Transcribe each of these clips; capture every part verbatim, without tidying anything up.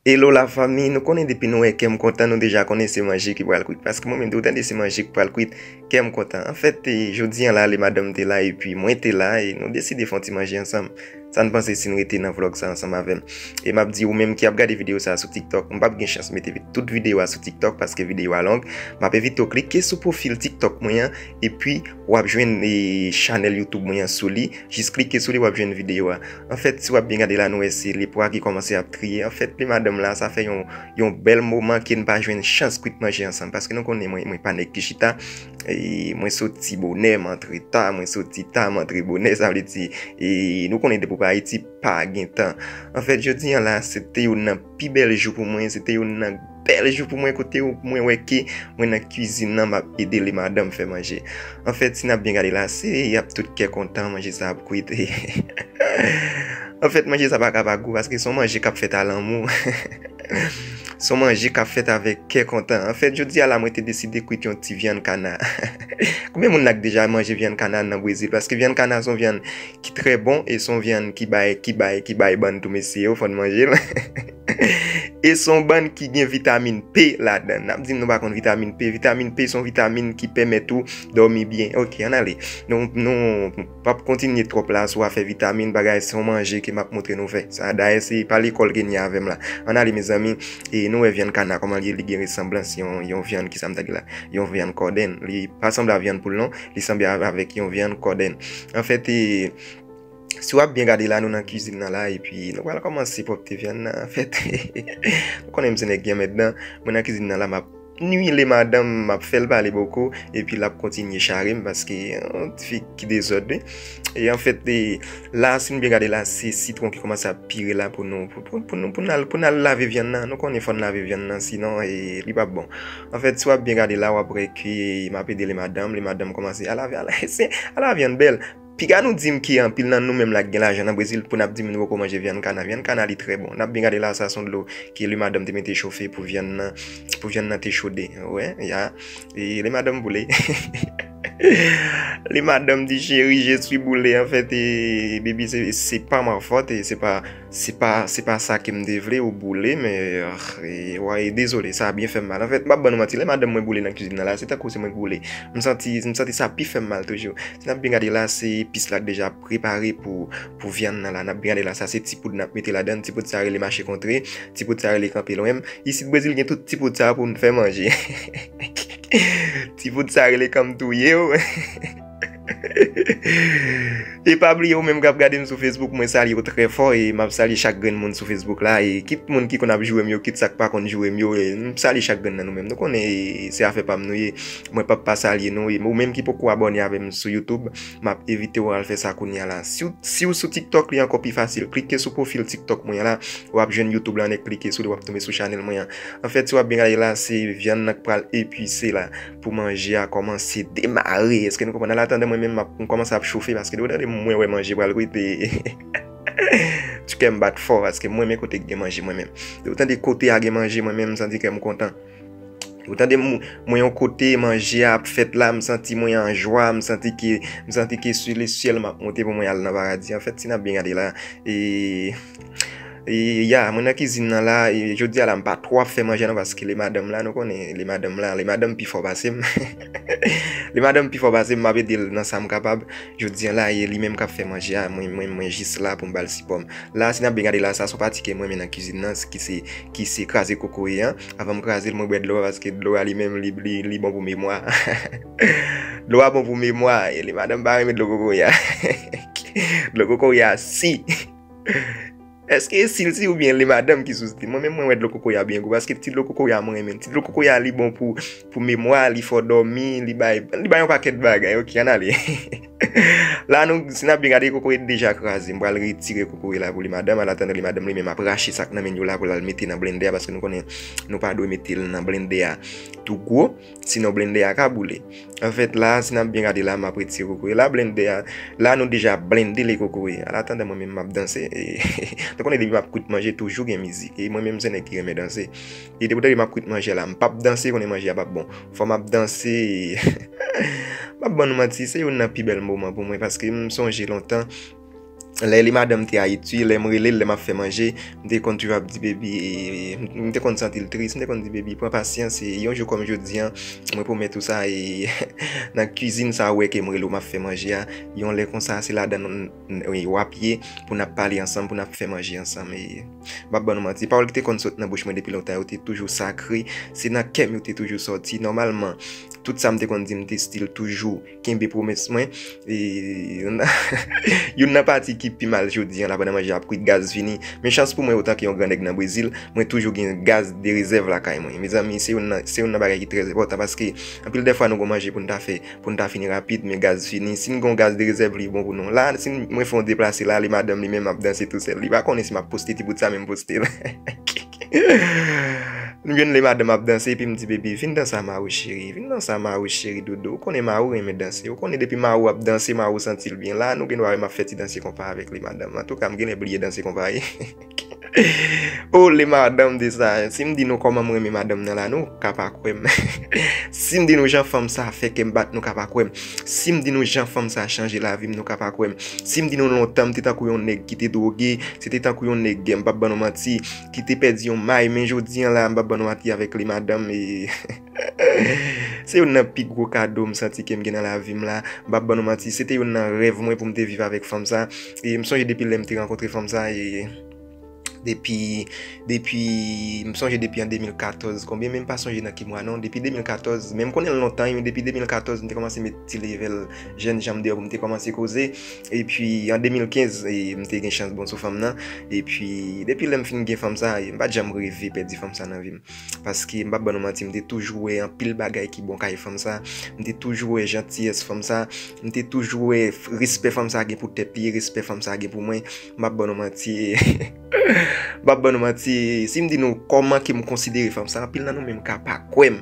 Hello la fanmi, nou konnen depi nou wè kè m kontan, nou deja konnen se manje ki pral kwit. Paske mwen menm, depi w tande se manje ki pral kwit, kè m kontan. Anfèt, e, jodi a la, lè madanm te la, epi mwen te la, e nou deside fè yon ti manje ansanm. Sa n panse si n rete nan vlog sa ansanm avè m? E m ap di ou menm ki ap gade videyo sa sou TikTok, m p ap gen chans mete vi-, tout videyo a sou TikTok paske videyo a long. M ap envite w klike sou pwofil TikTok mwen an, epi w ap jwenn, e, chanèl YouTube mwen an sou li. Jis klike sou li, w ap jwenn videyo a. Anfèt, si w ap byen gade la, nou wè se lepwa ki kòmanse ap triye. Anfèt, lè madanm la, sa fè yon, yon bèl moman ke n pa jwenn chans kwit manje ansanm. Paske nou konnen mwen, mwen pa nèg ki chita. E mwen soti bonè, m antre ta, mwen soti ta, m antre bonè. Sa vle di, e nou konnen depi w pa Ayiti, pa gen tan. Anfèt, jodi a la, se te youn nan pi bèl jou pou mwen, se te youn nan bèl jou pou mwen kote mwen wè ke mwen nan kizin nan, m ap ede lè madanm fè manje. Anfèt, si n ap byen gade la, se y ap tout kè kontan, manje sa ap kwit. Anfèt, manje sa pa ka pa gou paske se yon manje k ap fèt a lanmou. Se yon manje k ap fèt avèk kè kontan. Anfèt, jodi a la, mwen te deside kwit yon ti vyann kana. Konbyen moun la k deja manje vyann kana nan Brezil? Paske vyann kana se yon vyann ki trè bon e se yon vyann ki bay, ki bay, ki bay bann tou mesye yo, fò n manje l. E se yon bann ki gen vitamin P ladan. N ap di m nou pa konn vitamin P. Vitamin P se yon vitamin ki pèmèt ou dòmi byen. Ok, ann ale. Nou, nou p ap kontinye twòp la sou afè vitamin, bagay, se yon manje ke m ap montre nou fè. Sa, dayè, se pa lekòl ke n ye avè m la. Ann ale, mezanmi, e nou wè vyann kana, kòman li ye, li gen resanblans yon, yon vyann, ki sa m ta di la, yon vyann kòdèn. Li pa sanble a vyann poul, non, li sanble a, avèk yon vyann kòdèn. Anfèt, e, si w ap byen gade la, nou nan kizin nan la, epi nou pral kòmanse pwòpte vyann nan. Anfèt, nou konnen m se nèg ki anmèdan, mwen nan kizin nan la, m ap nwi lè madanm, m ap fè l pale boko, epi l ap kontinye chare m, paske yon ti fi ki dezòd, wi. E anfèt, e, la, si n byen gade la, se sitwon ki kòmanse ap pire la pou nou, pou, pou, pou nou, pou n al, pou n al lave vyann nan. Nou konnen fò n lave vyann nan, sinon, e, li p ap bon. Anfèt, si w ap byen gade la, w ap wè ke m ap ede lè madanm, lè madanm kòmanse a lave, a la, se, a la vyann bèl. Piga nou di m ke anpil nan nou menm la k gen lajan nan Brezil pou n ap di m nou poko manje vyann kana. Vyann kana li trè bon. N ap byen gade la, sa se yon dlo ke lè madanm te mete chofe pou vyann nan, pou vyann nan te chode. Wè, ya. E lè madanm boule. Lè madanm di, chérie, je suis boulé. Anfèt, e, baby, se, se pa ma faute, e se pa Se pa, se pa sa ke m te vle ou boule, men, ah, e, wè, dezole, sa byen fè m mal. Anfèt, m p ap ban nou manti, lè madanm mwen boule nan kizin nan la, se tankou se mwen k boule. M santi, m santi sa pi fè m mal toujou. Si n ap byen gade la, se epis la k deja prepare pou, pou vyann nan la. N ap byen gade la, sa se ti poud n ap mete ladan l. Ti poud sa rele mache kontre, ti poud sa rele kanpe lwen m. Isit Brezil gen tout ti poud sa pou n fè manje. Ti poud sa rele kan m touye w. E pa bliye ou menm k ap gade m sou Facebook, mwen salye w trè fò e m ap salye chak grenn moun sou Facebook la. E kit moun ki konn ap joure m yo, kit sa k pa konn joure m yo, e m salye chak grenn nan nou menm. Nou konnen e se afè pa m nou ye. Mwen p ap pa salye nou. E ou menm ki poko abòne avè m sou YouTube, m ap envite w al fè sa kounye a la. Si w, si w sou TikTok, li ankò pi fasil. Klike sou pwofil TikTok mwen an la, w ap jwenn YouTube la nèt, klike sou li, w ap tonbe sou chanèl mwen an. Anfèt, si w ap byen gade la, se vyann nan k pral epise la. Pou manje a kòmanse demare. Èske nou konprann? An atandan, mwen menm, m ap, m kòmanse ap chofe, paske depi w tande mwen wè manje pral kwit, ti kè m bat fò, paske mwen menm kote k gen manje mwen menm. Depi w tande kote a gen manje mwen menm, m santi kè m kontan. Depi w tande m, mwen yon kote manje a ap fèt la, m santi mwen an jwa, m santi ke, m santi ke sou lesyèl m ap monte pou mwen al nan paradi. Anfèt, si n ap byen gade la, e, E, ya, mwen nan kizin nan la, e, jodi a la, m pa twò ap fè manje non, paske lè madanm la, nou konnen, lè madanm la, lè madanm pi fò pase m. Lè madanm pi fò pase m, m ap ede l nan sa m kapab. Jodi a la, e li menm k ap fè manje a, mwen, mwen, mwen jis la pou m ba l sipò m. La, si n ap byen gade la, sa se yon pati ke mwen renmen nan kizin nan, ki se, ki se kraze kokoye an. Avan m kraze l, mwen bwè dlo a, paske dlo a li menm, li, li, li bon pou memwa. Dlo a bon pou memwa, e lè madanm pa renmen dlo kokoye a. Dlo kokoye a si. Èske e sil si oubyen lè madanm ki sou sil? Mwen menm mwen wè dlo kokoye a byen gou, paske ti dlo kokoye a mwen renmen. Ti dlo kokoye a li bon pou, pou memwa, li fè w dòmi, li bay, li bay yon pakèt bagay. Ok, ann ale. La nou, si n ap byen gade, kokoye deja kraze. M pral retire kokoye la pou lè madanm. An atandan lè madanm li menm ap rache sa k nan men l yo la pou l al mete nan blendè a, paske nou konnen nou pa dwe mete l nan blendè a tou gwo. Sinon blendè a ka boule. Anfèt, la, si n ap byen gade la, m ap retire kokoye la, blendè a, la, nou deja blende le kokoye. An atandan, mwen menm, m ap danse. E, nou konnen depi m ap kwit manje, toujou gen mizik. E mwen menm, se nèg ki renmen danse. E depi w tande m ap kwit manje la, m p ap danse, konnen manje a p ap bon. Fò m ap danse. M p ap ban nou manti, se youn nan pi bèl moman pou mwen, paske m sonje lontan, lè li madanm te Ayiti, lè m rele l, lè m ap fè manje, m te konn toujou ap di baby, e, m te konn santi l tris, m te konn di baby, pran pasyans, e yon jou kòm jodi a, mwen pwomèt ou sa, e nan kizin sa ou wè ke m rele w, m ap fè manje a, yon lè konsa, se ladan w ap ye, pou n ap pale ansanm, pou n ap fè manje ansanm, e m p ap ban nou manti, pawòl ki te konn sot nan bouch mwen depi lontan yo te toujou sakre, se nan kè m yo te toujou sòti, nòmalman, tout sa m te konn di, m te still toujou kenbe pwomès mwen. E youn nan, youn nan pati ki pi mal jodi a la pandan manje ap kwit, gaz fini. Men chans pou mwen, otan ke yon gran nèg nan Brezil, mwen toujou gen gaz de rezèv lakay mwen. Mezanmi, se youn nan, se youn nan bagay ki trè enpòtan paske anpil dè fwa nou gon manje pou n ta fè, pou n ta fini rapid, men gaz fini. Si n gon gaz de rezèv, li bon pou nou. La, si mwen fè yon deplase la, li madanm li menm ap danse tousèl. Li pa konnen si m ap poste ti bout sa, men m poste l. M jwenn lè madanm ap danse, epi m di, baby, vin danse a Mawo cheri, vin danse a Mawo cheri dodo. Ou konnen Mawo renmen danse. Ou konnen depi Mawo ap danse, Mawo santi l byen. La, nou gen dwa wè m ap fè ti danse konpa avèk lè madanm. Antouka, m genlè bliye danse konpa wi. Oh, lè madanm de sa. Si m di nou kòman m renmen madanm nan la, nou ka pa kwè m. Si m di nou jan fanm sa fè kè m bat, nou ka pa kwè m. Si m di nou jan fanm sa chanje lavi m, nou ka pa kwè m. Si m di nou lontan m te tankou yon nèg ki te dwoge, se te tankou yon nèg, m p ap ban nou manti, ki te pèdi yon may, men jodi a la, m p ap ban nou manti, avèk li madanm, e se youn nan pi gwo kado m santi ke m gen nan lavi m la. M p ap ban nou manti, se te youn nan rèv mwen pou m te viv avèk fanm sa. E m sonje depi lè m te rankontre fanm sa, e depi, depi, m sonje depi an de mil katòz, konbyen, men m pa sonje nan ki mwa non, depi de mil katòz, men m konnen l lontan, wi, depi de mil katòz, m te kòmanse met ti level jèn jan m deyò pou m te kòmanse koze, epi an de mil kenz, e, m te gen chans bon sou fanm nan, epi depi lè m fin gen fanm sa, e, m pa t janm reve pèdi fanm sa nan vi m, paske m p ap ban nou manti, m te toujou wè anpil bagay ki bon kay fanm sa, m te toujou wè jantiyès fanm sa, m te toujou wè f-, respè fanm sa gen pou tèt li, respè fanm sa gen pou mwen, m p ap ban nou manti. M p ap ban nou manti, si m di nou kòman ke m konsidere fanm sa, anpil nan nou menm ka pa kwè m.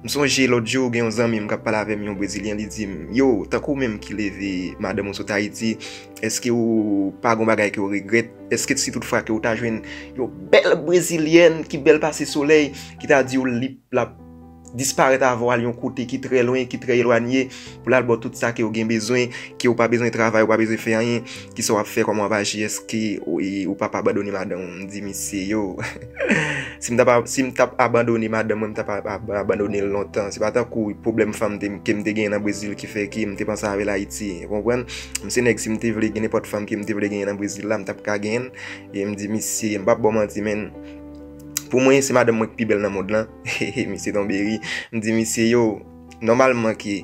M sonje lòt jou, gen yon zanmi m k ap pale avè m, yon brezilyen, li di m, yo, tankou ou menm ki leve madanm ou sot Ayiti, èske ou pa gon bagay ke ou regrèt? Èske si tout fwa ke ou ta jwenn yon bèl brezilyèn ki bèl pase solèy, ki ta di w li l ap disparèt avè w, al yon kote ki trè lwen, ki trè elwanye, pou l al ba w tout sa ke w gen bezwen, ke w pa bezwen travay, w pa bezwen fè anyen, kisa w ap fè, kòman w ap aji, èske ou, e, ou p ap abandone madanm ou? M di misye, yo, si m t ap, si m t ap abandone madanm mwen, m t ap ab-, ab-, abandone l lontan. Se pa tankou pwoblèm fanm te, ke m te genyen nan Brezil ki fè ke m te panse avè l Ayiti, ou konprann? M se nèg, si m te vle gen nenpòt fanm ke m te vle genyen nan Brezil la, m t ap ka genyen l. E m di misye, m p ap ba w manti, men pou mwen, se madanm mwen ki pi bèl nan mond lan. Misye tonbe ri. M di misye, yo, nòmalman ke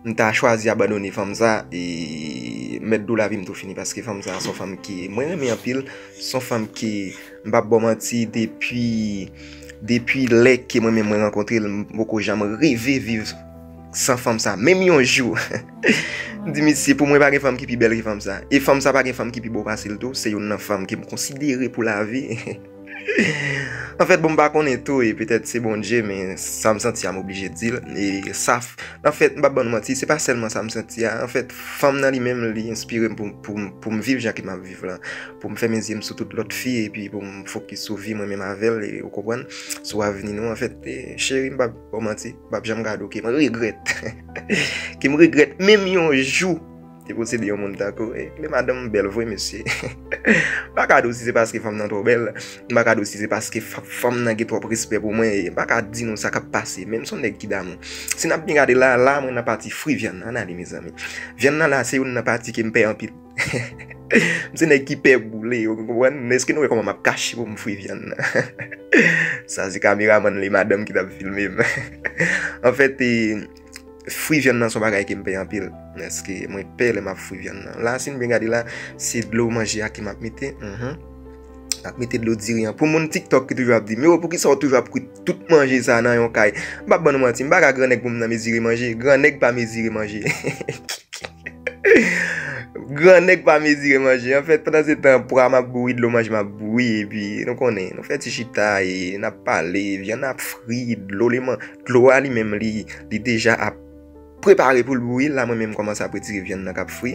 m ta chwazi abandone fanm sa, e mèt dlo lavi m tou fini, paske fanm sa se yon fanm ke mwen renmen anpil, se yon fanm ke m p ap ba w manti, depi, depi lè ke mwen menm mwen rankontre l, m poko janm reve viv san fanm sa, menm yon jou. M di misye, pou mwen pa gen fanm ki pi bèl ke fanm sa. E fanm sa pa gen fanm ki pi bon pase l tou, se youn nan fanm ke m konsidere pou lavi. Anfèt, bon, m pa konnen tou, e petèt se Bondye, men sa m santi a, m oblije di l. E sa, anfèt, m p ap ban nou manti, se pa sèlman sa m santi a. Anfèt, fanm nan li menm, li enspire m pou, pou, pou m viv jan ke m ap viv la. Pou m fèmen zye m sou tout lòt fi, epi pou m fokis sou vi mwen menm avè l, e ou konprann, sou avni nou. Anfèt, e, cheri, m p ap ba w manti, m p ap janm gade w ke m regrèt. Ke m regrèt menm yon jou te posede yon moun tankou w. E, lè madanm bèl vre, mesye. M pa ka di w si se paske fanm nan twò bèl. M pa ka di w si se paske fa-, fanm nan gen twòp respè pou mwen. E, m pa ka di nou sa k ap pase. Men m se yon nèg ki damou. Si n ap byen gade la, la, mwen nan pati fri vyann nan. Ann ale, mezanmi. Vyann nan la, se youn nan pati ke m pè anpil. M se nèg ki pè boule, ou konprann? Èske nou wè kòman m ap kache pou m fri vyann nan? Sa se kameramann li, madanm ki t ap filme m. Anfèt, e, fri vyann nan se yon bagay ke m pè anpil. Èske mwen pè lè m ap fri vyann nan? La, si n byen gade la, se dlo manje a ke m ap mete. Mhm. M ap mete dlo diri an. Pou moun TikTok ki toujou ap di m, yo, poukisa w toujou ap kwit tout manje sa nan yon kay? M p ap ban nou manti, m pa ka gran nèg pou m nan mezire manje. Gran nèg pa mezire manje. Gran nèg pa mezire manje. Anfèt, pandan se tan, pwa m ap bouyi, dlo manje m ap bouyi, epi nou konnen, nou fè ti chita, e n ap pale, vyann ap fri, dlo li man-, dlo a li menm, li, li deja ap prepare pou l bouyi. La, mwen menm, m kòmanse ap retire vyann nan k ap fri.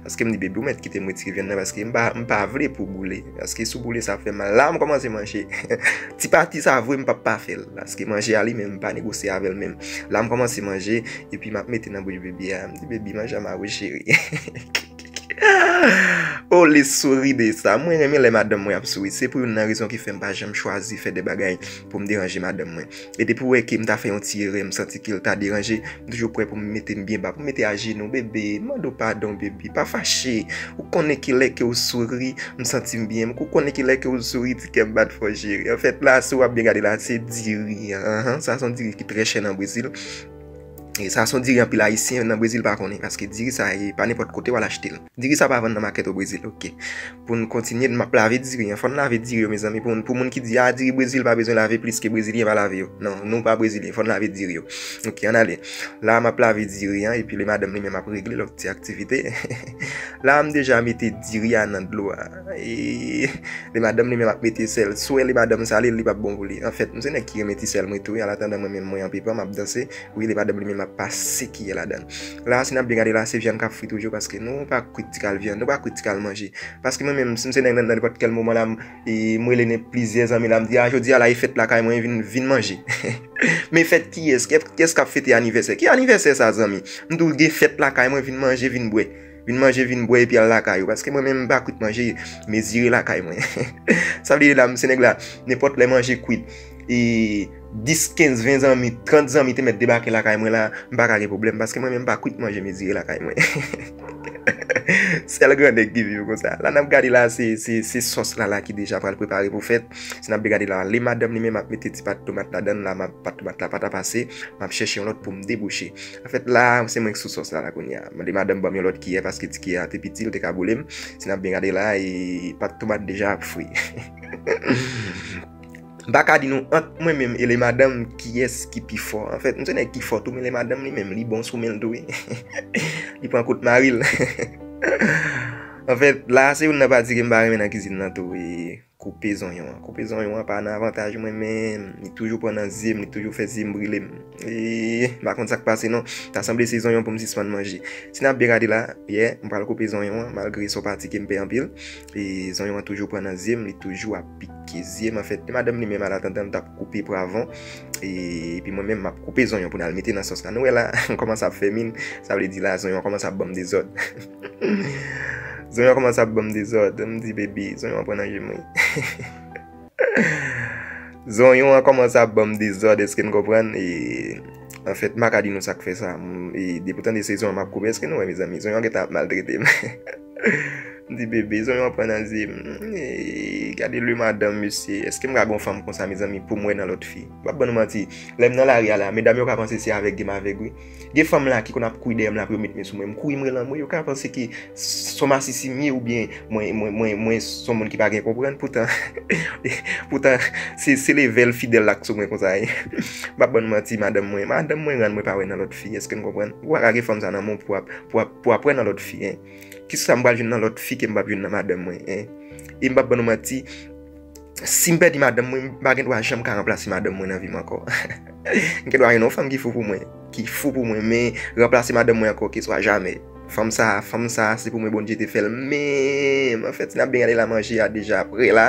Paske m di, baby, ou mèt kite m retire vyann nan, paske m pa, m pa vle pou boule. Paske si w boule, sa ap fè mal. La, m kòmanse manje. Ti pati sa vre, m p ap pa fè l. Paske manje a li menm, m pa negosye avè l menm. La, m kòmanse manje, epi m ap mete nan bouch baby a. M di, baby, manje a Mawo cheri. Oh, li souri de sa. Mwen renmen lè madanm mwen ap souri. Se pou youn nan rezon ki fè m pa janm chwazi fè de bagay pou m deranje madanm mwen. E depi w wè ke m ta fè yon ti erè, m santi ke l ta deranje, m toujou prè pou m mete m byen ba, pou m mete ajenou, bebe, mande w padon, bebe, pa fache. Ou konnen ki lè ke w souri, m santi m byen. Ou konnen ki lè ke w souri, ti kè m bat fò, cheri. Anfèt, la, si w ap byen gade la, se diri an. Anhan, sa se yon diri ki trè chè nan Brezil. E sa se yon diri anpil Ayisyen nan Brezil pa konnen, paske diri sa, e pa nenpòt kote w al achte l. Diri sa pa vann nan makèt o Brezil, oke. Pou n kontinye, m ap lave diri an. Fò n lave diri yo, mezanmi. Pou, pou moun ki di, a, diri Brezil pa bezwen lave plis ke Brezilyen pa lave yo. Non, nou pa Brezilyen, fò n lave diri yo. Oke, ann ale. La, m ap lave diri an, epi le madanm li menm ap regle lòt ti aktivite. La, m deja mete diri a nan dlo a. E le madanm li menm ap mete sèl. Si w wè le madanm sale, li p ap bon pou li. Anfèt, m se nèg ki renmen ti sèl mwen tou, wi, an atandan mwen menm mwen anpe pa, m ap danse. Wi, le madanm li menm ap pase kiyè ladan. La, si n ap byen gade la, se vyann k ap fri toujou, paske nou pa kwit ti kal vyann, nou pa kwit ti kal manje. Paske mwen menm, si m se nèg nan, nan nenpòt kèl moman la, m, e, m rele nen plizyè zanmi la, m di, a, jodi a la, e fèt lakay mwen, vin, vin manje. Men fèt kiyès? Kè-, kiyès k ap fete anivèsè? Ki anivèsè sa, zanmi? M di w gen fèt lakay mwen, vin manje, vin bwè. Vin manje, vin bwè, epi al lakay ou. Paske mwen menm, m pa kwit manje, mezire lakay mwen. Sa vle di la, m se nèg la, nenpòt lè manje kwit. E dis, kenz, ven zanmi, trant zanmi te mèt debake lakay mwen la, m pa ka gen pwoblèm, paske mwen menm m pa kwit manje mezire lakay mwen. Sèl gran nèg ki viv konsa. La n ap gade la, se, se, se sòs la, la ki deja pral prepare pou fèt. Si n ap byen gade la, le madanm li menm ap mete ti pat tomat ladan l la, m ap, pat tomat la pa ta pase, m ap chèche yon lòt pou m debouche. Anfèt, la, se mwen ki sou sòs la, la kounye a. Le madanm ban m yon lòt kiyè, paske ti kiyè a te piti, l te ka boule m. Si n ap byen gade la, e pat tomat deja ap fri. M pa ka di nou ant mwen menm e le madanm kiyès ki pi fò. Anfèt, m se nèg ki fò tou, men le madanm li menm, li bon sou men l tou, wi. Li pran kout mari l. Anfèt, la, se youn nan pati ke m pa renmen nan kizin nan tou, wi. Koupe zonyon an. Koupe zonyon an pa nan avantaj mwen, men li toujou pran nan zye m, li toujou fè zye m brile m. E, m pa konn sa k pase non. Ta sanble se zonyon pou m sispann manje. Si n ap byen gade la, yeah, m pral koupe zonyon an, malgre se yon pati ke m pè anpil. E zonyon an toujou pran nan zye m, li toujou ap pike zye m. Anfèt, madanm li menm, an atandan, l t ap koupe pwavwon. E, epi mwen menm, m ap koupe zonyon pou n al mete nan sòs la. Nou wè la, m kòmanse ap fè min, sa vle di la, zonyon an kòmanse ap ban m dezòd. Zonyon an kòmanse ap ban m dezòd. M di, bebe, zonyon an pran nan je m, wi. Zonyon an kòmanse ap ban m dezòd, èske n konprann? E, anfèt, m pa ka di nou sa k fè sa. M, e, depi w tande se zonyon m ap koupe, èske nou wè, mezanmi? Zonyon an gentan ap maltrete m. M di, bebe, zonyon an pran nan zye m. E, gade le madanm, mesye. Èske m ka gen yon fanm konsa, mezanmi, pou m wè nan lòt fi? M p ap ban nou manti. Lè m nan lari a la, medam yo ka panse se avèg ke m avèg, wi. Gen fanm la ki konn ap kouri dèyè m la pou yo met men sou mwen. M kouri, m rele anmwe, yo ka panse ke s-, s-, on masisi m ye oubyen mwen, mwen, mwen, mwen s-, on moun ki pa gen konprann. Poutan, poutan, se, se levèl fidèl la k sou mwen konsa, wi. M p ap ban nou manti, madanm mwen, madanm mwen rann mwen pa wè nan lòt fi, èske n konprann? Ou pa ka gen fanm sa nan men w pou ap, pou ap, pou ap wè nan lòt fi, en. Kisa m pral jwenn nan lòt fi ke m p ap jwenn nan madanm mwen, en? E m p ap ban nou manti, si m pèdi madanm mwen, m pa gen dwa janm ka ranplase madanm mwen nan vi m ankò. M gen dwa jwenn yon fanm ki fou pou mwen, ki fou pou mwen, men ranplase madanm mwen ankò, keswa jamè. Fanm sa, fanm sa, se pou mwen Bondye te fè l menm. Anfèt, si n ap byen gade la, manje a deja prè la.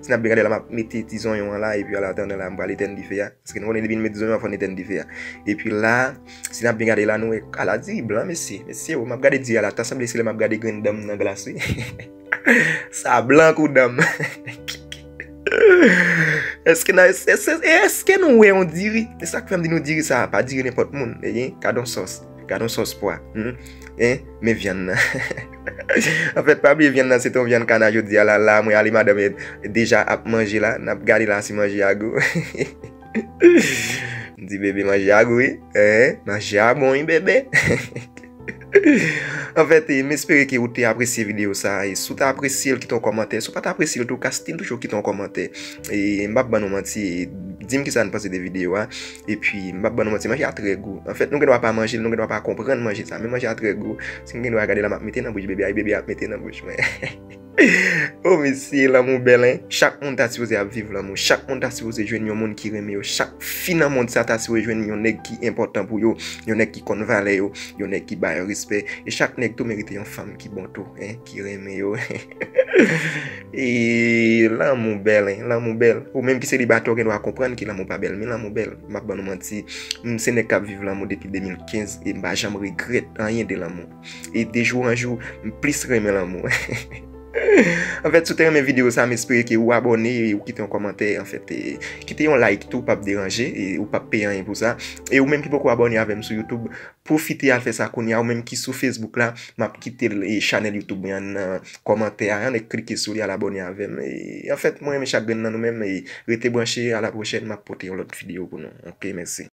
Si n ap byen gade la, m ap mete ti zonyon an la, epi an atandan la, m pral etèn dife a. Paske nou konnen depi n met zonyon an, fò n etèn dife a. Epi la, si n ap byen gade la, nou wè, ala diri blan, mesye. Mesye, o, m ap gade diri a la, ta sanble se lè m ap gade grenn dan m nan glas, wi. Sa blan kou dan m. Èske nan, èske, èske, èske nou wè yon diri? E sa k fè m di nou diri sa, pa diri nenpòt moun. E, gad on sòs. Gad on sòs pwa. Hmm? En? Men vyann nan. Anfèt, pa bliye vyann nan, se te yon vyann kana jodi a la. La, mwen ale madanm e deja ap manje la. N ap gade la si manje a gou. M di bebe manje a gou, wi. En? Manje a bon, wi, bebe. Anfèt, e, m espere ke ou te apresye videyo sa. E si w te apresye l, kite yon kòmantè. Si w pa t apresye l tou, ka still toujou kite yon kòmantè. E m p ap ban nou manti, e, di m kisa n panse de videyo a. Epi, m p ap ban nou manti, manje a trè gou. Anfèt, nou gen dwa pa manje l, nou gen dwa pa konprann manje sa, men manje a trè gou. Si m gen dwa gade la, m ap mete nan bouch bebe a, e bebe a ap mete nan bouch mwen. Oh mesye, lanmou bèl, en. Chak moun ta sipoze ap viv lanmou. Chak moun ta sipoze jwenn yon moun ki renmen yo. Chak fi nan mond sa ta sipoze jwenn yon nèg ki enpòtan pou yo, yon nèg ki konn valè yo, yon nèg ki ba yo respè. E chak nèg tou merite yon fanm ki bon tou, en, ki renmen yo. E lanmou bèl, en, lanmou bèl. Ou menm ki selibatè, ou gen dwa konprann ke lanmou pa bèl, men lanmou bèl. M ap ban nou manti, m se nèg k ap viv lanmou depi de mil kenz e m pa janm regrèt anyen de lanmou. E de jou an jou, m plis renmen lanmou. Anfèt, si w te renmen videyo sa, m espere ke ou abòne e ou kite yon kòmantè. Anfèt, e, kite yon like tou, p ap deranje, e ou p ap peye anyen pou sa. E ou menm ki poko abòne avè m sou YouTube, pwofite al fè sa kounye a. Ou menm ki sou Facebook la, m ap kite l, e, chanèl YouTube mwen an nan kòmantè a. Ann klike sou li, al abòne avè m. E, anfèt, mwen renmen chak grenn nan nou menm. E, rete branche, a la pwochèn, m ap pote yon lòt videyo pou nou. Oke, mèsi.